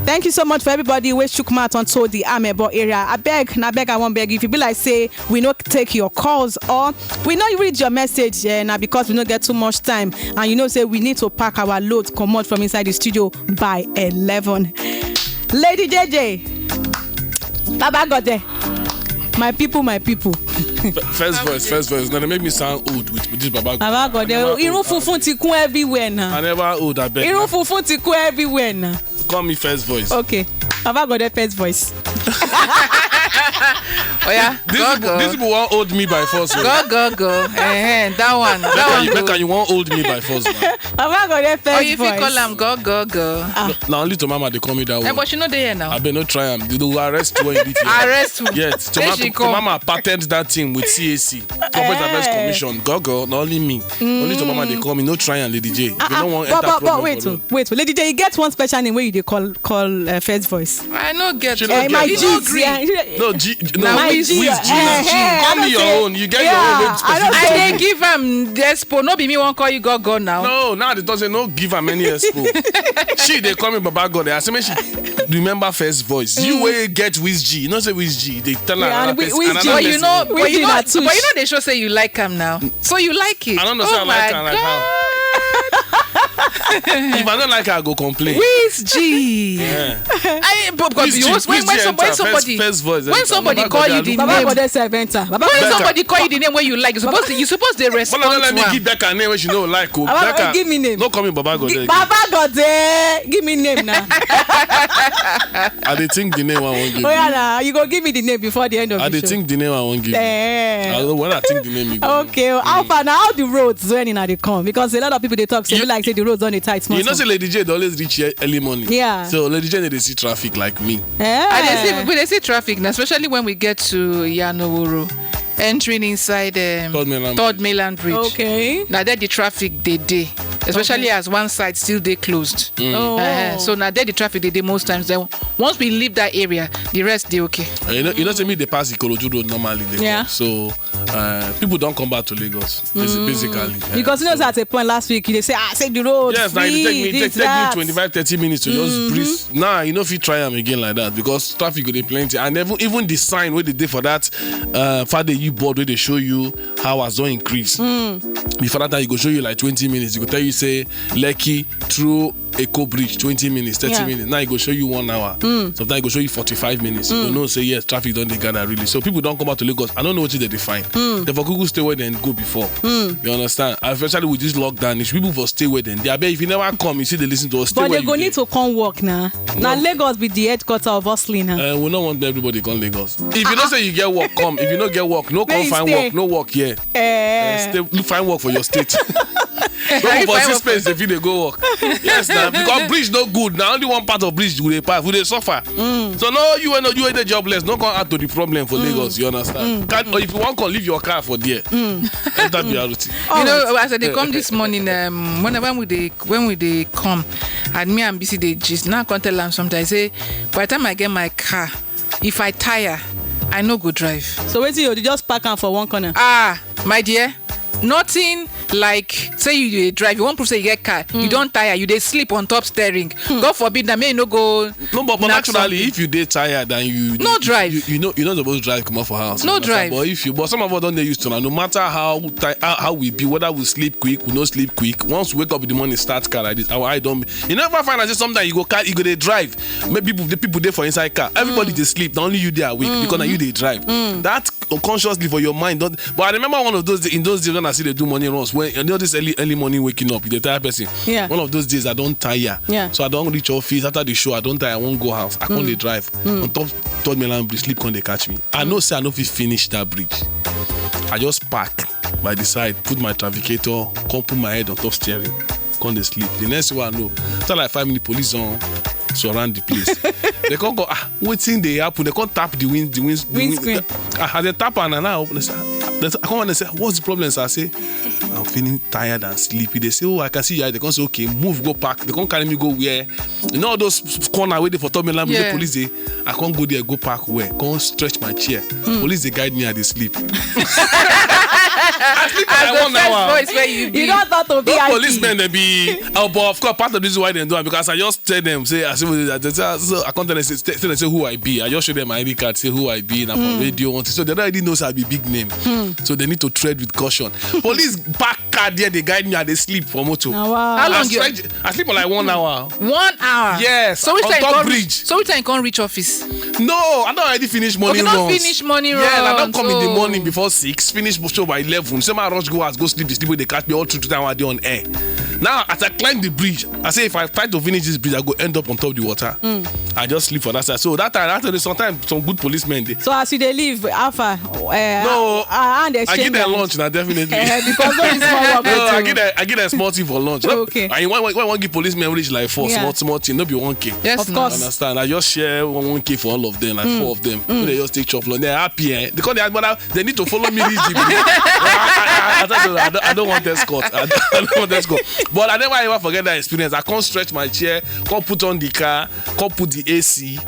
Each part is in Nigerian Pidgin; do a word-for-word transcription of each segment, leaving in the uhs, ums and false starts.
Thank you so much for everybody wey chook mouth onto the amebo area. I beg, na beg I wan beg you. If you be like say we no take your calls or we no read your message, eh, na because we no get too much time, and you know say we need to pack our load comot from inside the studio by eleven. Lady J J, Baba God there. My people, my people. First voice, first voice. Now they make me sound old with, with this Baba. Baba God, irun funfun ti kún everywhere now. I never old, I beg. Irun funfun ti kún everywhere now. Call me first voice. Okay. Baba God, first voice. Oh yeah. These people, these people won't hold me by force. Oh. Go go go. Eh, eh, that one. That one. Becca, you won't hold me by force. Baba God, first voice. Oh, you feel call am go go go. Ah. No, only to mama they call me that eh, one. But you know they here now. I bet no try am. They will arrest you when you leave here. Arrest who? Yes. To, ma- to mama patent that thing with C A C. Corporate eh. Affairs Commission. Go go. Not only me. Mm. Only to mama they call me. No try am, Lady J. If you ah, don't want but, enter but, problem but wait, for oh, wait. Oh. Lady J, you get one special name where you they call call uh, first voice. I no get. She no get. My G. No, G. No, my G. G. Call me your own. You get your own name special. I dey give am despo. No be me wan call you go go now. No, now they don't say no give am any expo. She they call me Baba God. I say make she remember first voice. You wey get Wiz G. You know say Wiz G. They tell her another person. But you know, but you know, but you know they show say you like am now. So you like it? I don't know. Oh say I like am like how. If I don't like her, I go complain. Wiz G. Yeah. I, but because Wiz G, when, when, when somebody first, first voice, when somebody call you the name, Baba God serve enter. Baba when somebody call you the name when you like, you supposed to you supposed to respond. Let me give Becca name when she no like. Oh, Baba, Becca, give me name. No call me Baba God. Baba God, eh, give me name now. I dey think the name I won't give. Oh yeah, nah, you go give me the name before the end of I the show. I dey think the name I won't give. Eh. I don't know when I think the name. You go okay, well, how far now? How the roads when in they come? Because a lot of people they talk say you, like say the roads on the tight. You know, say Lady J dey always reach here early morning. Yeah. So Lady J dey see traffic like me. Yeah. I dey see, we dey see traffic now, especially when we get to Yanoworo. Entering inside um, third mainland, third mainland bridge. Okay. Now there the traffic they day, especially okay. As one side still they closed. Mm. Oh. Uh, so now there the traffic they day most times. Then once we leave that area, the rest they okay. Uh, you know, you know, say me they pass Ikorodu road normally. They yeah. Come. So uh, people don't come back to Lagos mm. Basically. Uh, because you know so, at a point last week they say ah say the road. Yes, free, now you take me take, take me twenty-five, thirty minutes to mm-hmm. Just breeze. Nah, you know if you try them again like that because traffic go dey plenty and even even the sign where they dey for that uh, Father you board where they show you how has don increase. Mm. Before that time, he go show you like twenty minutes. He go tell you say Lekki through Eko Bridge, twenty minutes, thirty yeah. Minutes. Now he go show you one hour. Mm. Sometimes he go show you forty-five minutes. Mm. You know say yes, traffic don't dey gather really. So people don't come out to Lagos. I don't know what they define. Mm. They for Google stay where they go before. Mm. You understand? Especially with this lockdown, if people for stay where then. They are if you never come, you see they listen to us. But they go need to come work now. Now Lagos be the headquarter of hustling now. Uh, we don't want everybody come Lagos. If you don't say you get work, come. If you don't get work, no come find work, no work here. Eh. Uh, stay, find work for your state. Don't for see space if you dey go work. Yes, now because bridge no good. Now only one part of bridge we dey pass, we dey suffer. Mm. So no, you and you dey jobless. No come add to the problem for mm. Lagos. You understand? Mm. Can, mm. If you want, come leave your car for there. Mm. Enter B R T. You know, as I dey come this morning, um, when when we dey when we dey come, and me and B C dey gist. Now I come tell am sometimes. I say, by the time I get my car, if I tire, I no go drive. So wetin you just park am for one corner? Ah, my dear, nothing like say you dey drive, you wan prove say you get car, you don tire, you dey sleep on top steering. God forbid na make you no go. No, but, but naturally, if you dey tired and you no drive, you, you know you no suppose drive comot for house. No drive. But if you, but some of us don dey used to am. No matter how ti- how, how we be, whether we sleep quick, we no sleep quick. Once we wake up in the morning, start car like this. Our eye don. You never find out say sometimes you go car, you go dey drive. Maybe people, the people dey for inside car. Everybody dey sleep. Na only you dey awake because na you dey drive. That unconsciously for your mind don. But I remember one of those days, in those days when I still dey do morning runs, when you know this early early morning waking up, you dey tire person. Yeah. One of those days I don tire. Yeah. So I don reach office after the show. I don tire. I wan go house. I come dey drive on top third mainland bridge. Sleep come dey catch me. I know say I no fit finish that bridge. I just park by the side, put my trafficator, come put my head on top steering, come dey sleep. The next thing I know, after like five minutes, police don surround the place. They come go, ah, wetin dey happen? They come tap the wind, the wind, the windscreen. Ah, as they tap am, and I open, they say, they say, I come and they say, what's the problem, sir? I say, I'm feeling tired and sleepy. They say, oh, I can see you. They come say, okay, move, go park. They come carry me go where, you know, all those corner where they for top me land with the police. They, I can't go there, go park where, can't stretch my chair. Police they guide me, I dey sleep. I sleep for As like the one first hour. Voice where you be. You don talk to Those V I P. Policemen, they be. Oh, but of course, part of this is why they do it, because I just tell them, say, I see what they do. So I can't tell them, say, tell them, say who I be. I just show them my I D card, say who I be, and from radio, want to. So they already know, say I be big name. So they need to tread with caution. Police park car there, they guide me, and they sleep for motor. Na wow. How I long you? slept, I sleep for like one hour. One hour. Yes, So which on time you top come bridge. Reach, so which time you come reach office? No, I don't already finish morning Okay, don't runs. Finish morning Yeah, I run, don't come in the so- morning before six. Finish show by eleven. Say my rush go house, go sleep. The sleep wey dey catch me all through the time I dey on air. Now, as I climb the bridge, I say if I try to finish this bridge, I go end up on top of the water. I just sleep for that side. So that time, actually, sometimes some good policemen dey. So as you dey leave, how far? Uh, No, uh, and I give exchange them hands. Lunch now, definitely. Eh, because no be small work. No, I Too. give them, I give them small thing for lunch. Okay. And when, when, when one give policemen reach like four, Yeah. small, small thing, no be one K. Yes, Of now. course. Understand? I just share one, one K for all of them, like four of them. They just take chop lunch. They're happy, eh? Because they, but I, they need to follow me reach the bridge. I, I, I, I, don't, I, don't, I don't want escort. I don't, I don't want escort. But I never ever forget that experience. I can't stretch my chair, can't put on the car, can't put the A C.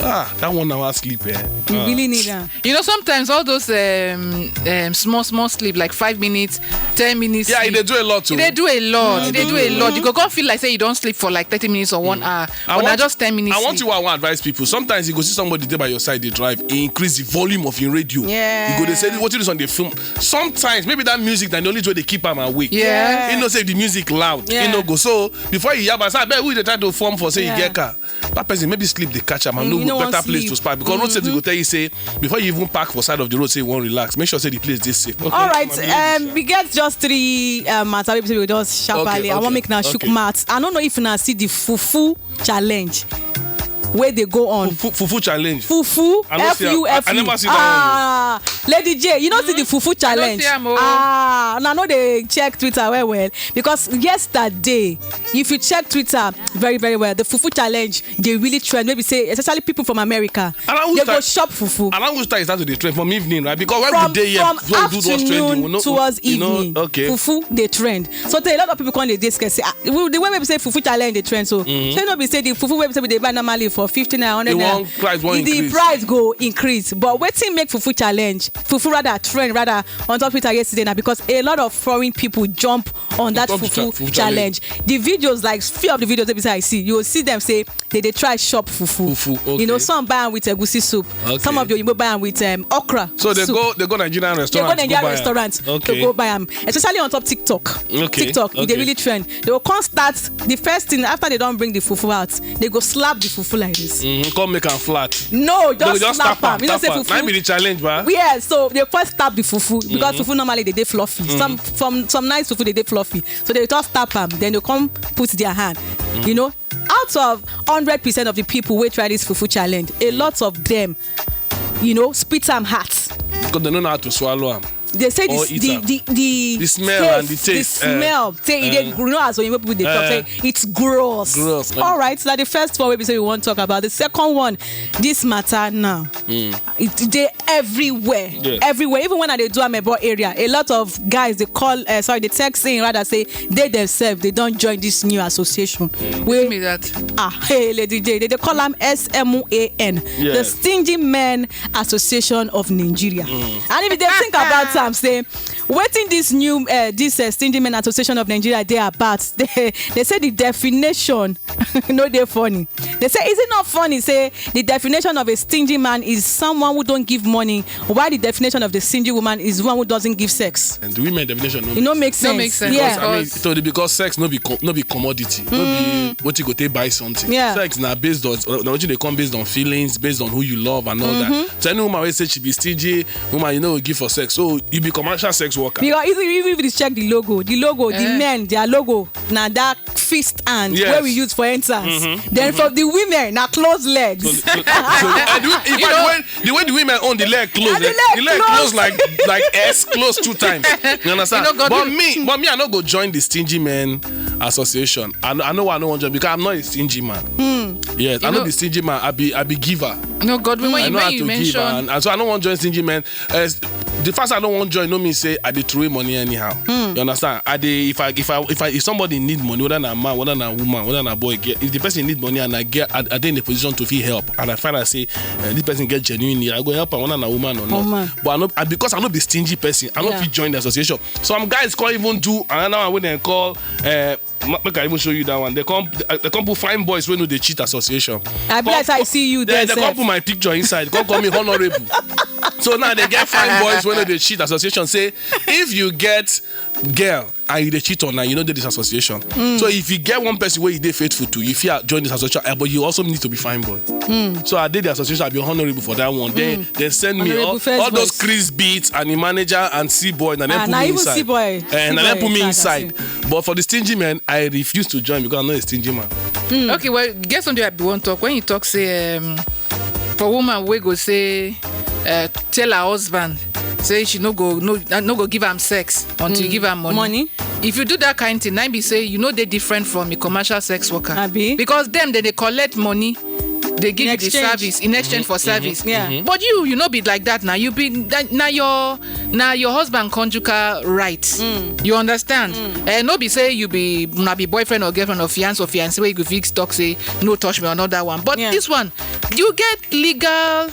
Ah, that one hour sleep, eh? You really need am. You know, sometimes all those um, um, small, small sleep, like five minutes, ten minutes. Yeah, sleep, they do a lot too. They do a lot. They do a lot. You go come feel like say you don't sleep for like thirty minutes or one hour, I but na want- just ten minutes. I want Sleep. You to advise people. Sometimes you go see somebody there by your side, they drive, he increase the volume of your radio. Yeah. You go, they say, what you do on the film? Sometimes, maybe that music, na the only way they keep am awake. Yeah. You know, say the music loud. Yeah. You know, go. So, before you yab, I say, I bet who they try to form for, say, Yeah. you get car. That person, maybe sleep, they catch am. And Mm, no you no go wan better place sleep. To spa. Because road safety go tell you, say, before you even park for side of the road, say, you wan relax. Make sure, say, the place is safe. Okay, All right, come on, um, we get just three um, matter wey be say we just sharply. Okay, I wan okay, make na shook okay. mouth. I don't know if una see the fufu challenge wey dey go on. Fufu, fufu challenge. Fufu, I no see am. F U F U. I, I never see that Ah, Lady J, you no see the fufu challenge. See am o. Ah, una no dey check Twitter well well, because yesterday, if you check Twitter very very well, the fufu challenge dey really trend. Maybe say, especially people from America, And I will they go start- shop fufu. Around which time is that to the trend? From evening, right? Because when From, we dey here, from so we do what's trending. afternoon We know, towards you know, evening, Okay. Fufu dey trend. So tey a lot of people come dey dey scared say, ah, well, the way wey be say fufu challenge dey trend, so say no be say the fufu wey be say we dey buy normally for fifty naira, hundred The naira, one price wan the increase. Price go increase. But wetin make fufu challenge, fufu rather trend rather on top Twitter yesterday na because a lot of foreign people jump on that Jump the fufu, cha- fufu challenge. The videos, like few of the videos wey be say I see, you go see them say they dey try shop fufu. Fufu, You know, okay. some buy am with egusi soup. Okay. Some of the oyibo buy am with um, okra So they soup. go, they go Nigerian They restaurant. go Nigerian buy am. restaurant Okay. To go buy am, especially on top TikTok. Okay, TikTok, e dey okay. Really trend. They go come start the first thing after they don bring the fufu out. They go slap the fufu like this. Mm-hmm. Come make am flat. No, They go just, slap am. You know say tap am. Na fufu. be the challenge, ba? Yeah, so they first tap the fufu because fufu normally they dey fluffy. Some from some nice fufu they dey fluffy. So they just tap am, then they come put their hand. You know, out of hundred percent of the people wey try this fufu challenge, a lot of them, you know, spit am hard. Because they don't know how to swallow am. They say Or this, eat the, am. The the The smell and the taste, taste, the eh, smell. Say e dey, eh. You know, as Oyibo people dey talk, Eh. Say it's gross. Gross, man. All right, so that the first one wey be say we wan talk about. The second one, this matter now, it dey everywhere, Yeah. everywhere. Even when I dey do Amebo area, a lot of guys dey call, uh, sorry, dey text in rather say they themselves they don join this new association. Tell Wey me that. Ah, hey, Lady J, they dey call am S M U A N, the Yes. Stingy Men Association of Nigeria. And if you dey think about am, say wetin this new uh, this uh, Stingy Men Association of Nigeria dey about, they, they say the definition no dey funny. They say, is it not funny? Say the definition of a stingy man is someone who don't give money, while the definition of the stingy woman is one who doesn't give sex. And the women definition no It no make sense. No make sense. Yeah. I mean, so because sex no be co- no be commodity, no be what you go take buy something. Yeah. Sex na based on uh, na wetin dey come based on feelings, based on who you love and all that. So any woman wey say she be stingy woman, you know, give for sex. So you be commercial sex worker. Because even even if you check the logo, the logo, the men, their logo, na that fist hand Yes. Where we use for enter. Then for the women, na close legs. So, so, so, and the, in fact, the, way, the way the women own the leg close, And the eh, leg the leg close. Close like like S close two times. You understand? You know, God But will- me, but me, I no go join the stingy men association. I know, I know why I no wan join because I'm not a stingy man. Yes, I You no know- be stingy man. I be I be giver. No, Godwin, when I you, know when how you to give, mention and, and so I no wan join stingy men. Uh, the fact I no wan join no mean say I dey throw money anyhow. You understand? I dey if I if I if I if somebody need money, whether na man, whether na woman, whether na boy, girl, if the person need money and I get I, I dey in a position to fit help, and I find out say uh, this person get genuine need, I go help am, whether na woman or not. Woman. But I no I, because I no be stingy person, I no Yeah. fit join the association. Some guys come even do another one wey dem call uh, ma- make I even show you that one. They come they come put fine boys wey no dey cheat association. I be like say I see you They, there they come sef. Put my picture inside. Come call me honorable. So now they get fine boys wey no dey cheat association. Say if you get girl and you dey cheat on her, you no dey this association. So if you get one person wey you dey faithful to, you fit join this association, eh, but you also need to be fine boy. So I dey the association, I be honorable for that one. Then they send me Honorable all, first all those voice. Chris beats and the manager and C boy, and then Ah, put na me even inside. C boy. Eh, C na then boy, put me I can inside. But for the stingy men, I refuse to join because I'm not a stingy man. Okay, well, get something I be wan talk. When you talk, say um, for woman wey go say uh, tell her husband say she no go no no go give am sex until you give am money. Money. If you do that kind thing, na be say you no dey different from a commercial sex worker. Abi? Because dem dey dey collect money, dey give In you the exchange. Service in exchange for service. Yeah. But you, you no be like that now. You be that- na your na your husband conjugal right. You understand? Eh, no be say you be na be boyfriend or girlfriend or fiance or fiancé wey you go fit talk say no touch me, another one. But Yeah. This one, you get legal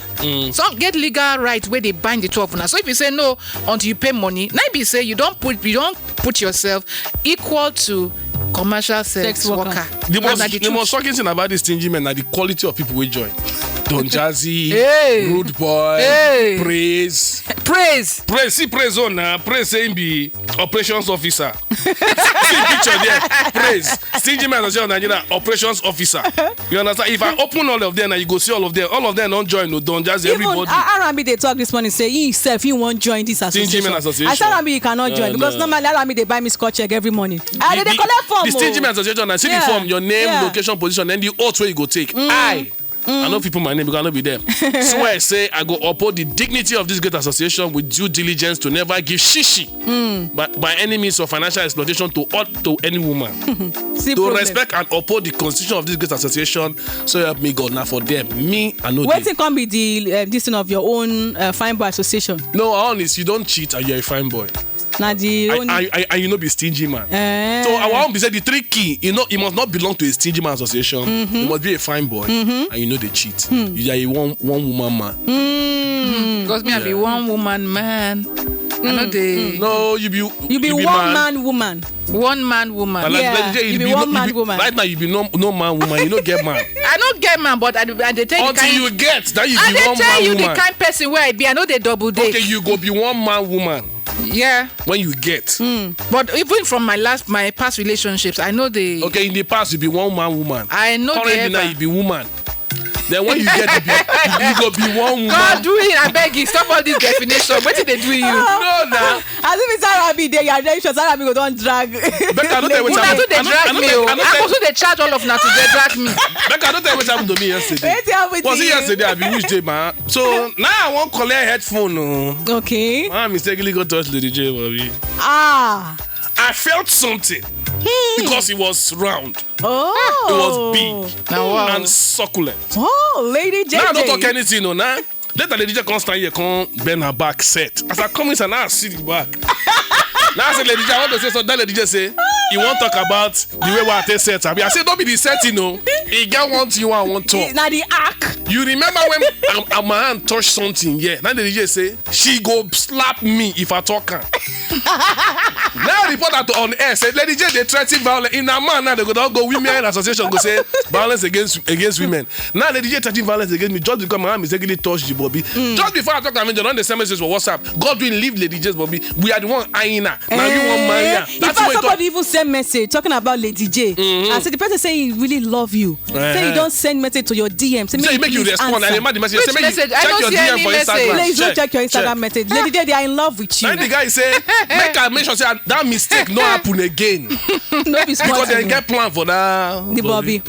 some get legal right wey dey bind the two of una. So if you say no until you pay money, na be say you don put you don put yourself equal to commercial sex, Sex worker. Worker. The That's most, na the truth. Most shocking thing about this stingy men na the quality of people wey join. Don Jazzy, Hey. Rude Boy, Hey. Praise. Praise. Praise, see Praise on now. Praise say him be operations officer. See picture there. Praise. Stingy man of Nigeria, operations officer. You understand? If I open all of them, now you go see all of them. All of them don't join. No, don't just Even everybody. Arami dey talk this morning say he himself he wan join this association. Women Association. I say Arami you cannot join Uh, because no. Normally Arami dey buy me scotch egg every morning. I dey dey collect form. The stingy Oh. men association. I see Yeah. the form, your name, Yeah. Location, position, then the oath where you go take. I. I no fit put my name because I no be them. Swear say I go uphold the dignity of this great association with due diligence to never give shishi by, by any means of financial exploitation to all, to any woman. See To problem. Respect and uphold the constitution of this great association. So help me God. Now for them, me I know. Wetin come be the uh, this thing of your own uh, fine boy association? No, honest, you don't cheat and you're a fine boy. Na the I, only. I, I, and you know be stingy man. Eh. So I want to say the three key. You know, you must not belong to a stingy man association. You must be a fine boy, and you know they cheat. You are a one one woman man. Because me, I be one woman man. I know the No, you be you You be one man woman. One man woman. And like, Yeah, like you say, you be no- one man you be- woman. Right now, you be no no man woman. You no get man. I no get man, but I, do- I dey tell you Until kind. You get that you I be dey one tell man you woman. The kind person where I be. I no dey double date. Okay, you go be one man woman Yeah. When you get. But even from my last, my past relationships, I know the. Okay, in the past you be one man woman. I know the Currently now ever. You be woman. Then when you get to be, you, you go be one woman. God do it, I beg you. Stop all this definition. What did they do you? No, now. As if it's Arabi dey, you are very sure Arabi go don drag. Becca, I don't tell you Una what too dey I don't- drag I don't me tell- o. I don't I tell- go too dey charge all of una to dey drag me. Becca, I don't tell you what happened to me yesterday. Wetin happen to Was it you? Yesterday? I be which day, man. So now I want collect headphone. Oh. Okay. I mistakenly go touch Lady J, Bobby. Ah. I felt something because it was round, Oh. it was big, Now, wow. And succulent. Oh, Lady J J. Now I don't talk anything, no. Now later Lady J come stand here, come bend her back, set. As I come inside, now I see the back. Now I say, Lady J, I want to say something. That Lady J say, you want talk about the way why I take set? I, mean, I say, don't be the setting, no. He get one thing I want talk. Now the arc. You remember when um, uh, my hand touch something? Yeah. Now the D J say she go slap me if I talk am. Now reporter to on air say Lady J dey threaten violence. In a man now they go don go women association go say violence against against women. Now Lady J threaten violence against me just because my hand mistakenly touch the bobby. Just before I talk am, they don dey send message for WhatsApp. Godwin leave Lady J's bobby. We are the one hyena. Now you wan marry her. In fact, somebody even send message talking about Lady J. I said the person say he really love you. Say he don send message to your D M. Say Say make make you please respond and answer. Imagine message. Which Say make message? You I check don't your see D M any for message. Instagram. Please don't check your Instagram message. Lady J, they are in love with you. Then the guy say, make I make sure say I- that mistake no happen again No be small because they thing. Get plan for that. The bobby.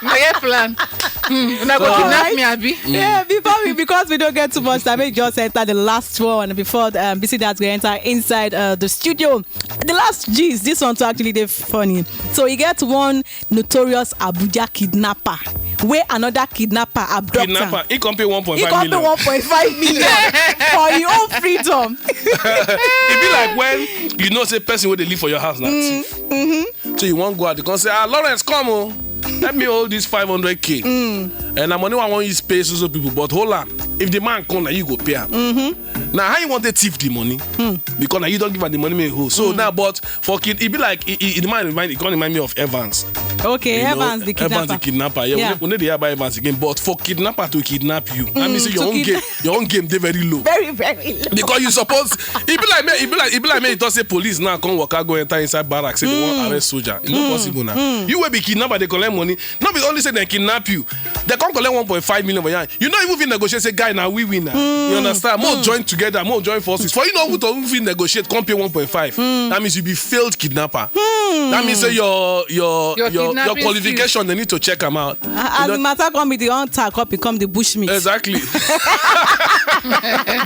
My get plan. Hmm, una go All kidnap right. Me, abi? Yeah, before we, because we don't get too much time, we just enter the last one before um, B C Dats go enter inside uh, the studio. The last gist, this one too actually dey funny. So you get one notorious Abuja kidnapper. wey another kidnapper abduct am. Kidnapper, he come pay one point five million. He come pay one point five million for him own freedom. E be like when you know say person wey dey live for your house na thief. Mm-hmm. So you wan go out, you come say, "Ah, Lawrence, come o. Let me hold this five hundred K. Mm. And na money wey I wan use pay so so people, but hold am. If the man come, na you go pay am." Mm-hmm. Now, how you want to thief the money? Mm. Because now you don't give her the money, may hold. So mm. Now, but for kid, it be like it, it, it might remind, it can remind me of Evans. Okay, you Evans know, the kidnapper. Evans the kidnapper. Yeah, yeah. We, we need to hear about Evans again. But for kidnapper to kidnap you, mm, that means your own kid- game, your own game, they very low. Very, very low. Because you suppose, it be like me, it be like, it be like me. It does say police now come work out, go enter inside barracks, say they want mm. Arrest soldier. It's mm. Not possible now. Mm. You will be kidnapped, they collect money. Not be only say they kidnap you. They come collect one point five million for you. You know, even if negotiate, say, "Guy, now we win now." Mm. You understand? More mm. Join together, more join forces. For you know who to even negotiate, come pay one point five. Mm. That means you be failed kidnapper. Mm. That means say your your your, your, your qualification, skills. They need to check them out. As you know? The matter come with the hunter, come become the bushmeat. Exactly.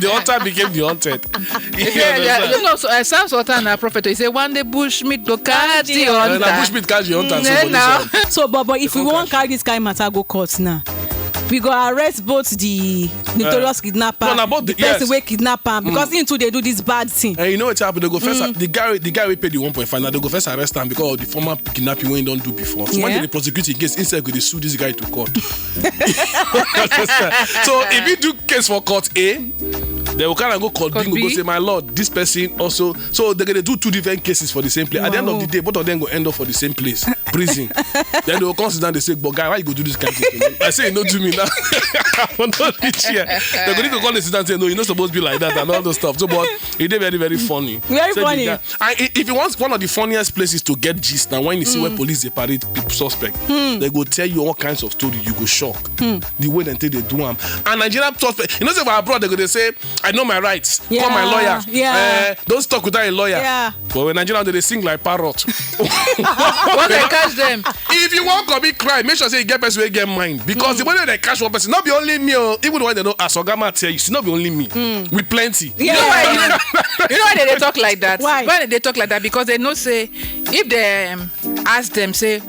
The hunter became the hunted. Yeah, yeah. You know, so, uh, Psalms water and prophet, he say, "One day bushmeat go catch the hunter." Bushmeat catch the hunter. Mm, so, now. So, but, but if we won't carry this kind of matter, go court now. We go arrest both the notorious uh, kidnapper, no, no, both the, the person yes. Wey kidnap am because mm. Him too they do this bad thing. And you know what happened? They go first. Mm. The guy, the guy we paid the one point five. Now they go first arrest him because of the former kidnapping we don't do before. So yeah. When they prosecute in case, instead they sue this guy to court. So if you do case for court A, they will kind of go court B, go say, "My lord, this person also." So they're gonna do two different cases for the same place. Wow. At the end of the day, both of them go end up for the same place, prison. Then they will come sit down, they say, "But guy, why you go do this kind of thing?" I say, "No, do me now." I'm not rich here. They're going to call the sit down and say, "No, you're not supposed to be like that," and all those stuff. So, but it is very, very funny. Very so funny. And if you want one of the funniest places to get gist, now when you see mm. Where police they parade the suspect, mm. They go tell you all kinds of story. You go shock mm. The way they take they do them. And Nigerian suspect, you know, say for abroad they go they say, "I know my rights. Yeah. Call my lawyer. Yeah. Uh, don't talk without a lawyer." Yeah. But when Nigerian they sing like parrot. What they catch them? If you want to commit crime, make sure say you get person wey get mind because mm. The way they catch one person, not be only me. Oh, even when they know as Ogama tell you, it's not be only me. Mm. We plenty. Yeah. You know why? You know why they, they talk like that? Why? Why they talk like that? Because they know say if they um, ask them say,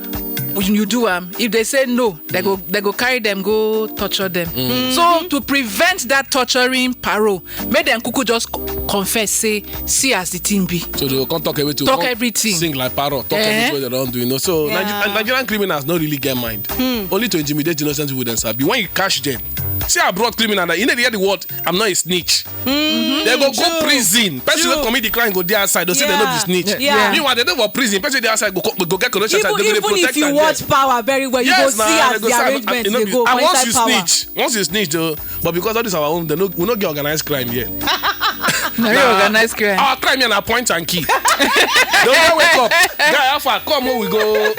"You do am?" If they say no, they go they go carry them go torture them. Mm. So to prevent that torturing parole, make them kuku just confess say see as the thing be. So they go come talk everything. Talk everything. Sing like parrot. Talk eh? Everything they don't do. You know. So yeah. Niger- Nigerian criminals don't really get mind. Mm. Only to intimidate innocent people themselves. When you catch them, see abroad criminal. You know they hear the word. I'm not a snitch. Mm-hmm. They go go prison. Person wey commit the crime go dey outside. They say they no be snitch. Yeah. Meanwhile, they dey for prison. Person dey outside go go get correction. Even, even if you watch power very well, you go see as the arrangement dey go for inside power. Once you snitch, though, but because all this our own, they no, we no get organized crime here. No get organized crime. Our crime here na point and kill. They go wake up. Guy, how far? Come, we go.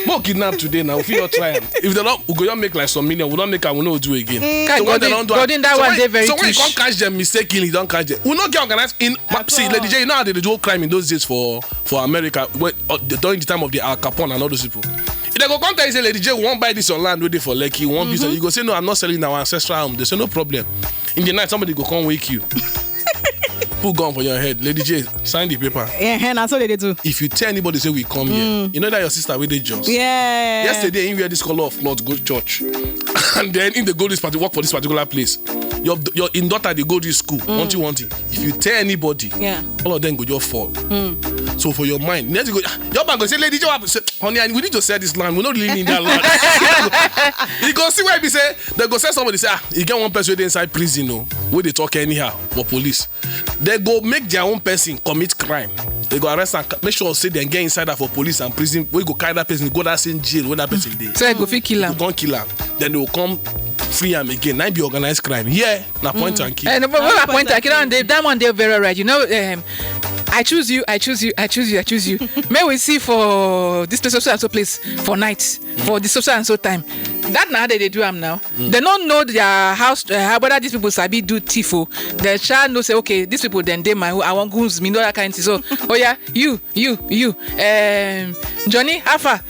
More kidnap today now. We fit try am. If they don't, we go just make like some million. We don't make am. We no do again. Mm. So when they don't do am, so when you come catch them mistakenly, don't catch them. We no get organized in. See, Lady J, you know how they do crime in those days for for America during the time of the Al Capone and all those people. If they go come tell you say, "Lady J, we wan buy this your land wey dey for Lekki, we wan build," you go say, "No, I'm not selling our ancestral home." They say, "No problem." In the night, somebody go come wake you. Put gun for your head. "Lady J, sign the paper." Yeah, na so they do. If you tell anybody say we come here, mm. You know that your sister wey dey just. Yeah. Yesterday, he wear this color of cloth, go church. And then in the go this party, work for this particular place. Your your in daughter dey go this school. Mm. Want you want it. If you tell anybody, yeah. All of them go just fall. Mm. So for your mind, next you go, your man go say, "Lady J, what happen?" Say, "Honey, we need to sell this land. We don't really need that land." You go see why be say they go sell somebody say, "Ah, you get one person wey dey inside prison, no, wey dey talk anyhow for police." They go make their own person commit crime. They go arrest and make sure say they get inside that for police and prison. We go carry that person, go that same jail where that person dey. So they go fit kill am. Go come kill am. Then they will come free am again. That be organized crime. Yeah, na point and kill. Eh, no, but what point and kill? That one dey, that one dey very right. You know, um, I choose you, I choose you, I choose you, I choose you. May we see for this place, so and so place for night, for this so and so time. That na how they dey do am now. Mm. They don't know their house, uh, how, whether these people sabi do thief o. They shall know say, "Okay, these people then dey my, I want goons, me know that kind of thing." So, oh yeah, you, you, you, um, Johnny, how far?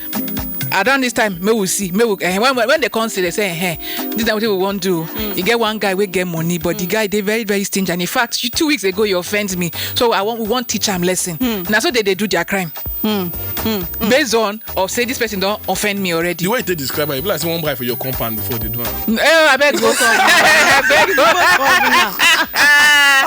Around this time, may we see, may we, eh, when, when they come say, they say, eh, this time what we won't do. You get one guy we get money, but the guy they very, very stingy. And in fact, you, two weeks ago you offend me, so I want we want teach am lesson. Now so they, they do their crime based on or say this person don't offend me already. The way they describe it, like someone buy for your compound before they do it. Eh, I beg go. I beg go.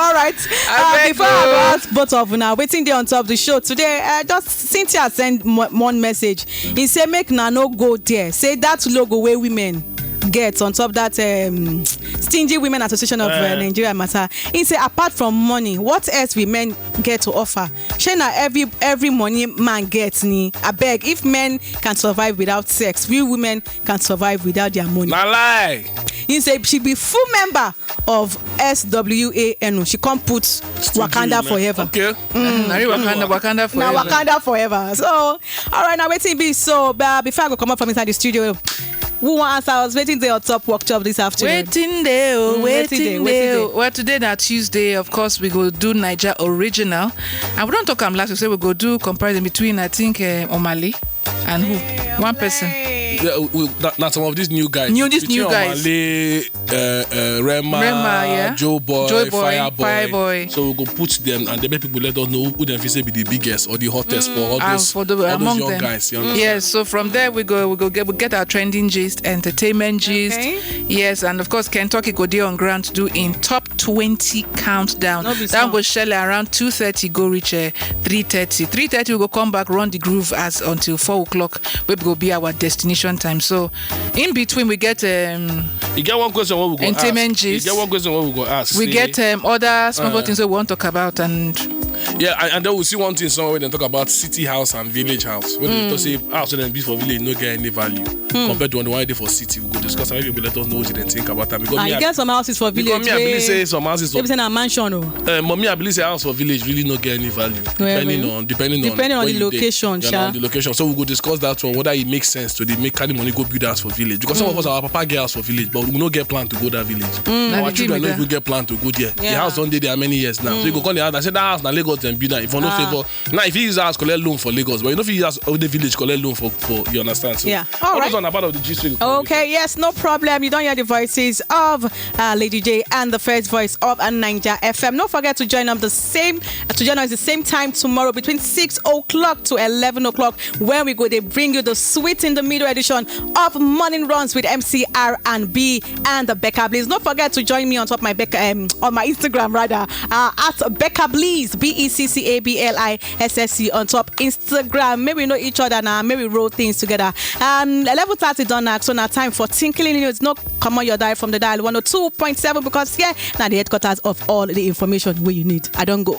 All right. I Uh, beg before you. I go ask both of una, waiting there on top of the show today. Uh, just Cynthia send mo- one message. He say make na no go there. Say that logo where women get on top that um, stingy women association of uh, Eh. Nigeria matter. He say apart from money, what else will men get to offer? Shey na every every money man get ni. I beg, if men can survive without sex, we women can survive without their money. Na lie. He say she be full member of S W A N. She come put Wakanda Women. forever. Okay. Na real Wakanda, Wakanda Now forever. Wakanda forever. So, all right, now waiting be so. But before I go come up from inside the studio, who want answer us? Waiting there on top work job this afternoon. Waiting there, oh, Mm, waiting waiting there, there. waiting Oh. Well, today na Tuesday. Of course, we go do Niger original, and we don't talk am last week. Say we go do comparison between I think uh, Omale and who one person. Yeah, we, that, that's some of these new guys. New, these Between new guys. Omale, uh, uh, Rema, Rema, yeah. Joe Boy, Joe Boy, Fireboy. Fireboy. So we go put them and they make people let us know who them feel say be the biggest or the hottest for all Ah, those, for the- all those among young them. guys. You understand? Yes, so from there we go, we go get, we get our trending gist, entertainment gist. Okay. Yes, and of course Kentucky go there on ground to do in top twenty countdown. No be That small. Go shell around two thirty, go reach uh, three thirty. Three thirty we go come back, run the groove as until four o'clock. We go be our destination time. So in between we get um, You get one question what we go Entertainment ask. gist. You get one question what we go ask. We Say- get um, other small Uh, things we want to talk about and Yeah, and, and then we'll see one thing somewhere when they talk about city house and village house. When they talk say house when they be for village no get any value compared to the one they for city. We go discuss and maybe let us know what you then think about that. Because Ah, me, you I, get some houses for village. because me, I believe say some houses for Maybe say na mansion o. uh, but me, I believe say house for village really no get any value Well, depending well. on depending, Depending on on where the you dey. Location, Yeah, sha. on the location. So we go discuss that one whether it makes sense to dey make carry money go build house for village because some of us our papa get house for village but we no get plan to go that village. Na Our the children thing no be even get plan to go there. The Yeah. House don dey there how many years now? So you go come the house and say that house na Lagos dem build am. If you no Ah. favour now, if you use house collect loan for Lagos, but you no fit use house of the village collect loan for for you understand. So Yeah. all All those right. one na part of the gist. Okay, yes, no problem. You don't hear the voices of uh, Lady J and the first voice of uh, Niger F M. Don't forget to join up the same to join us the same time tomorrow between six o'clock to eleven o'clock, where we go to bring you the sweet in the middle edition of Morning Runs with M C R and B and the Becca Blaze. Don't forget to join me on top my Becca um, on my Instagram rather uh, at Becca Blaze B E C C A B L I S S C on top Instagram. May we know each other now. May we roll things together. Um, eleven thirty done now, so now time for tinkling news. No, come on, your dial from the dial one oh two point seven because here now the headquarters of all the information where you need. I don't go.